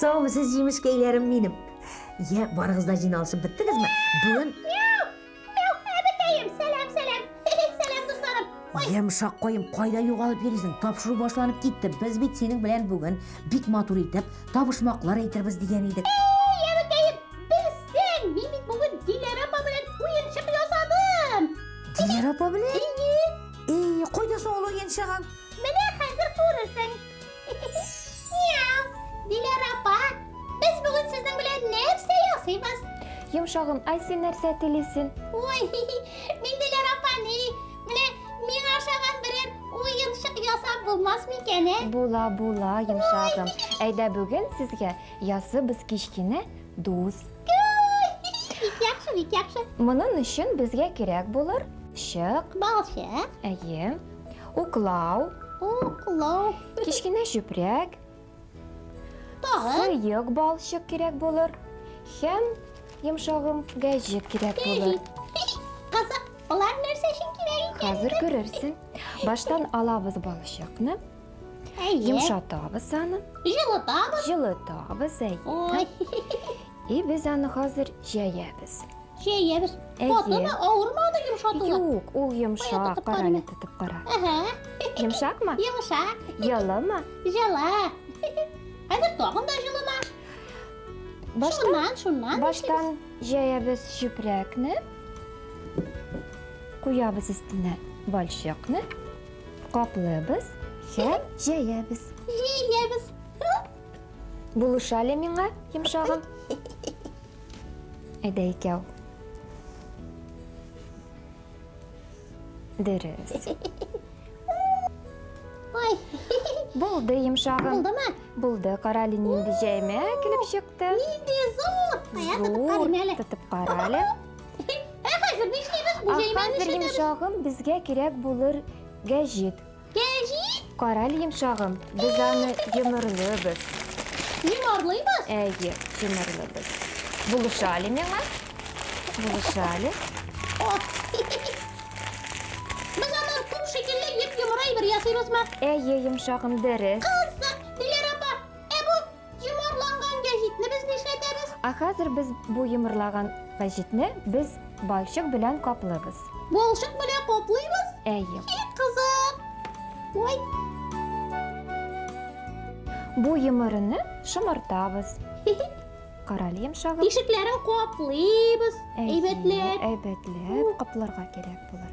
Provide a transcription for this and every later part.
Саумысыз, җимешкәйләрем минем. Йә, барыгыз да җыйналышып беттегезме? Бүген Мяу! Мяу! Әбекәем, сәлам, сәлам. Сәлам, дусларым. Ой, Йомшак каем, кайда югалып йөрисең? Тапшыру башланып китте. Без бит синең белән бүген бик матур итеп табышмаклар әйтербез дигән идек. Эй, әбекәем, белсәң, мин бит бүген Диләрә апа белән уенчык ясадым. Диләрә апа белән? Әйе. Эй, кайда соң ул уенчыгың? Менә хәзер күрерсең. Мяу! Диләрә апа, без бүген сезнең белән нәрсә ясыйбыз? Йомшагым, ай син нәрсә телисең? Ой, мин Диләрә апа ни? Менә миңа ошаган берәр уенчык ясап булмас микән, ә? Була, була, йомшагым. Әйдә бүген сезгә ясыйбыз кечкенә дус. Ой, бик яхшы, бик яхшы. Моның өчен безгә кирәк булыр чык, Балчык, әйе, уклау, уклау, кечкенә чүпрәк, тагын сыек балчык кирәк булыр һәм йомшагым гәҗит кирәк булыр. Кызык, алар нәрсә өчен кирәк икән? Хәзер күрерсең. Баштан алабыз балчыкны, Әйе. йомшатабыз аны, Җылытабыз. җылытабыз, әйе. Ой, И без аны хәзер җәябез. җәябез. Әйе. Катымы, авырмы аны йомшатуы? Юк, ул йомшак. тотып Кара карыйм. әле, тотып кара. Әһә. Йомшакмы? Йомшак. Җылымы? Җылы. Хәзер тагын да җылына. Баштан, Шуннан, шуннан. баштан җәябез чүпрәкне, куябыз өстенә балчыкны, каплыйбыз һәм җәябез. Җәябез. Булыш әле миңа, йомшагым. Әйдә икәү. Дөрес. Ой. Булды, йомшагым. Булдымы? Булды, кара әле нинди җәймә килеп чыкты. Нинди зур. Кая тотып Зур. карыйм әле. Тотып кара әле. Ә хәзер нишлибез? Бу Ә җәймәне хәзер нишләтәбез? йомшагым безгә кирәк булыр гәҗит. Гәҗит? Кара әле, йомшагым, без аны йомырлыйбыз. Йомарлыйбыз? Әйе, йомырлыйбыз. Булыша әле миңа. Булыша әле. О. Без аннан туп шикелле йоп-йомры әйбер ясыйбызмы? Әйе, йомшагым, дөрес. Кызык, Диләрә апа, ә бу йомарланган гәҗитне без нишләтәбез? Ә хәзер без бу йомырлаган гәҗитне без балчык белән каплыйбыз. Балчык белән каплыйбыз? Әйе. Бик кызык. Ой, Бу йомырыны шомартабыз. Кара әле, йомшагым. тишекләрен каплыйбыз. Әйе, Әйбәтләп. Әйбәтләп капларга кирәк булыр.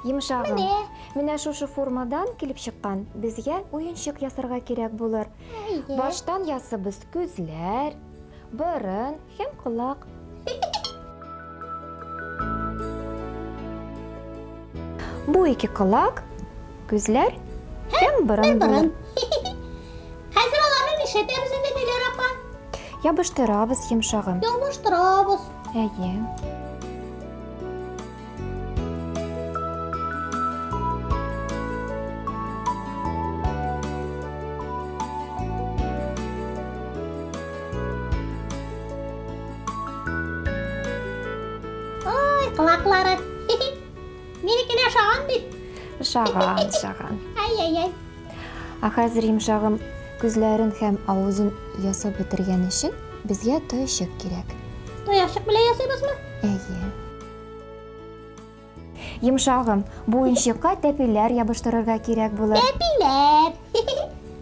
Йомшагым. Менә. Менә шушы формадан килеп чыккан безгә уенчык ясарга кирәк булыр. Әйе. Баштан ясыбыз күзләр, борын һәм колак. Бу ике колак, күзләр һәм борын Бер булыр. борын. Хәзер аларны нишләтәбез инде, Диләрә апа? Ябыштырабыз, йомшагым. Ябыштырабыз. Әйе. Ой, колаклары. Минекенә ошаган бит. Ошаган, ошаган. Ай-яй-яй. Ә хәзер йомшагым күзләрен һәм авызын ясап бетергән өчен безгә таячык кирәк. Таячык белән ясыйбызмы? Әйе. Йомшагым, бу уенчыкка тәпиләр ябыштырырга кирәк булыр. Тәпиләр.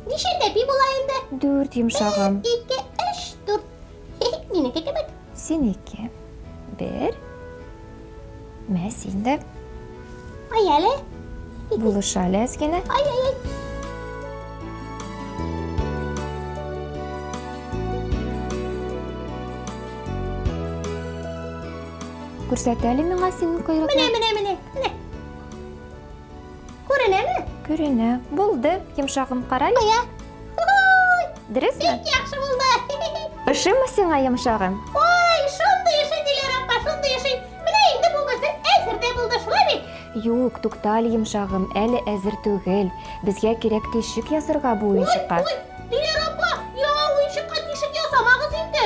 Ничә тәпи була инде? Дүрт, йомшагым. Бер, ике, өч, дүрт. Минеке кебек. Синеке. Бер. Мә, син дә. Ай әле. Булыш әле әз генә. Ай-яй-яй. Күрсәт әле миңа синең койрыкны. Менә, менә, менә, менә. Күренәме? Күренә. Булды, йомшагым, кара әле. Кая? Ой, Дөресме? бик яхшы булды. Ошыймы сиңа, йомшагым? Ой, шундый ошый, Диләрә апа, шундый ошый. Менә инде бу безнең әзер дә булды, шулай бит? Юк, тукта әле, йомшагым, әле әзер түгел. Безгә кирәк тишек ясарга бу уенчыкка. Ой, Диләрә апа, яңа уенчыкка тишек ясамагыз инде.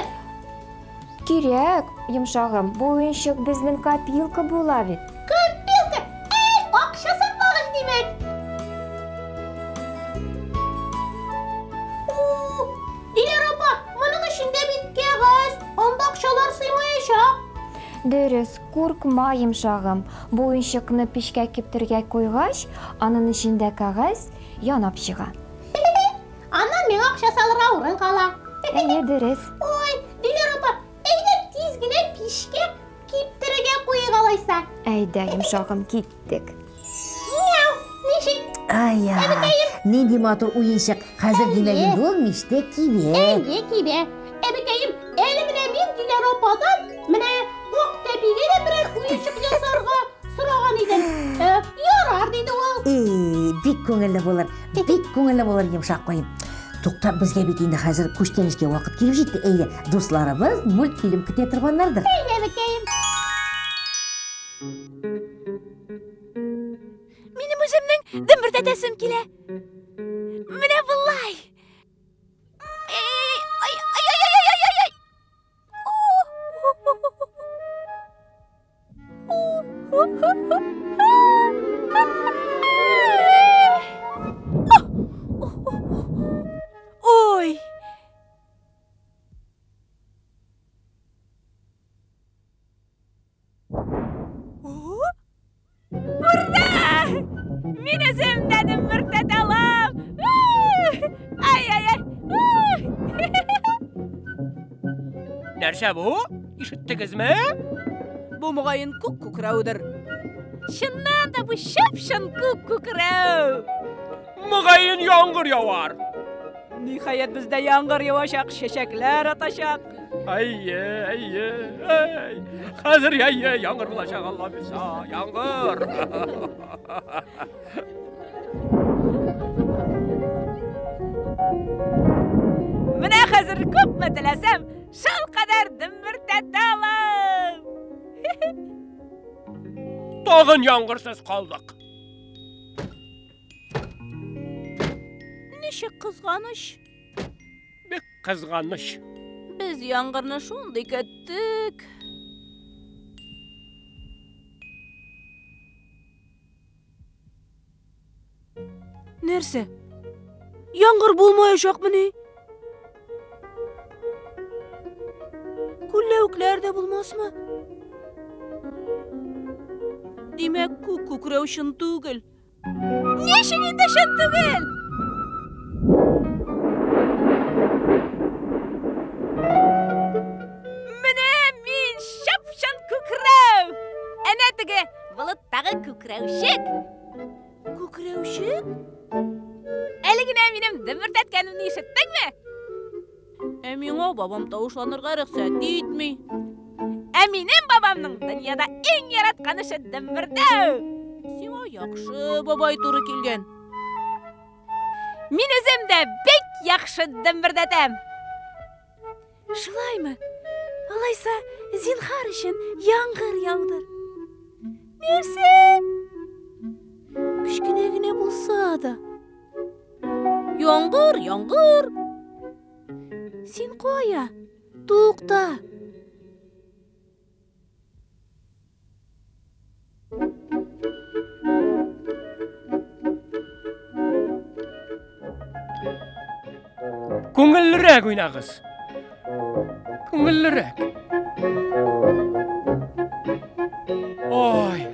Кирәк, йомшагым, бу уенчык безнең копилка була бит. Копилка! Әй, акча саклагыч димәк. Дөрес, куркма, йомшагым. Бу уенчыкны пичкә киптерергә куйгач, аның эчендә кәгазь янап чыга. Аннан миңа акча салырга урын кала. Әйе, дөрес. Ой, Диләр апа, әйдә тиз генә пичкә киптерергә куйыйк алайса. Әйдә, йомшагым, киттек. Мяу, ничек? Ай-яй, нинди матур уенчык. Хәзер димәк инде ул мичтә кибә. Әйе, кибә. Әбекәем, әле менә мин Диләр ападан менә ак тәпигә дә берәр уенчык ясарга сораган идем. Э, ярар, диде ул. И, бик күңелле булыр, бик күңелле булыр, йомшак куем. Тукта, безгә бит инде хәзер күчтәнәчкә вакыт килеп җитте. Әйдә, дусларыбыз мультфильм көтә торганнардыр. Әйдә, әбекәем. Минем үземнең дөмбердәтәсем килә. Менә болай. Эй, ай, ай, ай, ай, ай, ай, ай. Ой! Ура! Мин үзем дә дөмбердәтә алам! Ай-ай-ай! Нәрсә бу? Ишеттегезме? Бу мөгаен күк күкрәүдер. Чыннан да бу чып-чын күк күкрәү. Мөгаен яңгыр явар. Ниһаять бездә яңгыр явачак, чәчәкләр атачак. Әйе, әйе, әй. Хәзер әйе, яңгыр булачак, Алла бирса, яңгыр. Менә хәзер күпме теләсәм, шул кадәр дөмбердәтә алам. Тагын яңгырсыз калдык. Ничек кызганыч. Бик кызганыч. Без яңгырны шундый көттек. Нәрсә? Яңгыр булмаячакмыни? Күлләвекләр дә булмасмы? Димәк, күк күкрәү чын түгел. Ничек инде чын түгел? Менә мин чып-чын күкрәү! Әнә теге болыттагы күкрәүчек. Күкрәүчек? Әле генә минем дөмбердәткәнемне ишеттеңме? Ә миңа бабам тавышланырга рөхсәт итми. Ә минем бабамның дөньяда иң яраткан эше дөмбердәү. Сиңа яхшы бабай туры килгән. Мин үзем дә бик яхшы дөмбердәтәм. Шулаймы? Алайса, зинхар өчен яңгыр яудыр. Нәрсә? Кечкенә генә булса да. Яңгыр, яңгыр. Син кая? Тукта. Күңеллерәк уйнагыз. Күңеллерәк. Ой,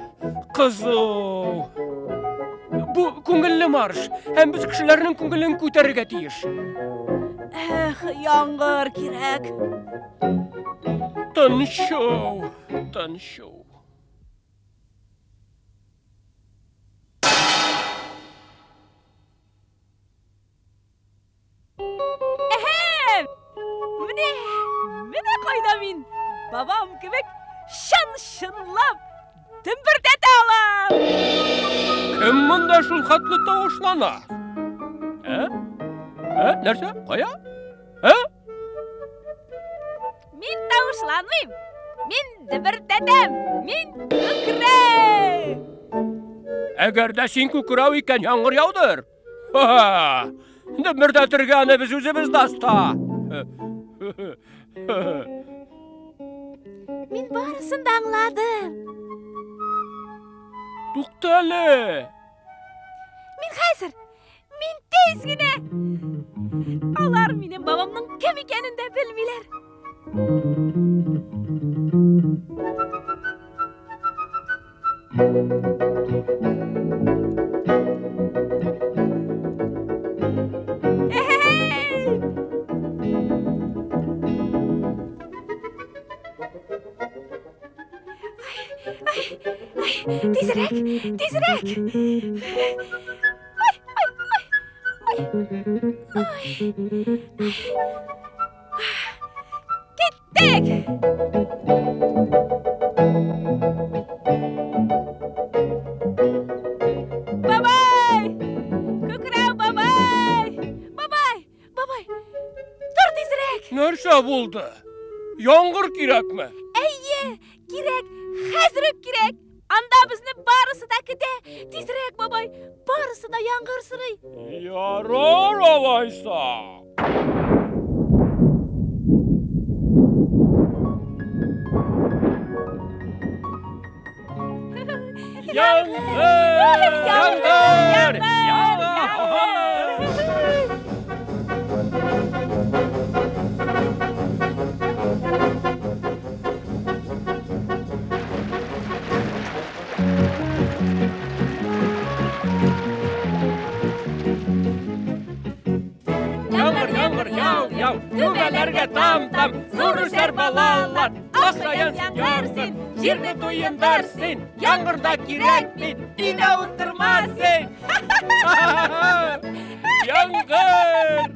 кызу. Бу күңелле марш, һәм без кешеләрнең күңелен күтәрергә тиеш. Эх, яңгыр кирәк. Тынчу, тынчу. Әһә! Менә, менә кайда мин. Бабам кебек чын-чынлап дөмбердәтә алам. Кем монда шул хәтле тавышлана? Ә? Ә? Нәрсә? Кая? Ә? Мин тавышланмыйм. Мин дөбердәтәм. Мин күкрәү. Әгәр дә син күкрәү икән, яңгыр яудыр. Ха-ха! Дөмбердәтергә аны без үзебез дә оста. Мин барысын да аңладым. Тукта әле. Мин хәзер, мин тиз генә. Алар минем бабамның кем икәнен дә белмиләр. Тизрәк, тизрәк. Ай, ай, ай. Ай. Ай. Киттек! Бабай! Күкрәү бабай! Бабай! Бабай! Тор тизрәк! Нәрсә булды? Яңгыр кирәкме? Әйе, кирәк, хәзер үк кирәк. Анда безне барысы да көтә. Тизрәк, бабай, барысы да яңгыр сорый. Ярар алайса. Яңгыр! Яңгыр! Яңгыр! Яңгыр, яңгыр, яу, яу, түбәләргә там-там, зур үсәр балалар, Асраян яңгыр син, җирне туендар син, яңгыр да кирәк бит, өйдә утырма син. Яңгыр!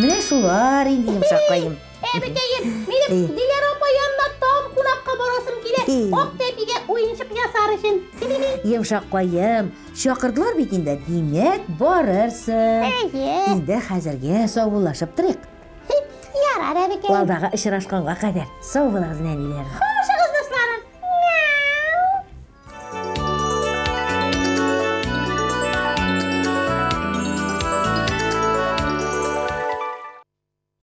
Менә шулар инде йомшаккаем. Әбекәем, минем Диләр апа янына тагын кунакка барасым килә. Ак тәпигә уенчык ясар өчен. Йомшаккаем, чакырдылар бит инде, димәк, барырсың. Әйе. Инде хәзергә саубуллашып торыйк. Ярар, әбекәем. Алдагы очрашканга кадәр. Сау булыгыз, нәниләр. Хуш.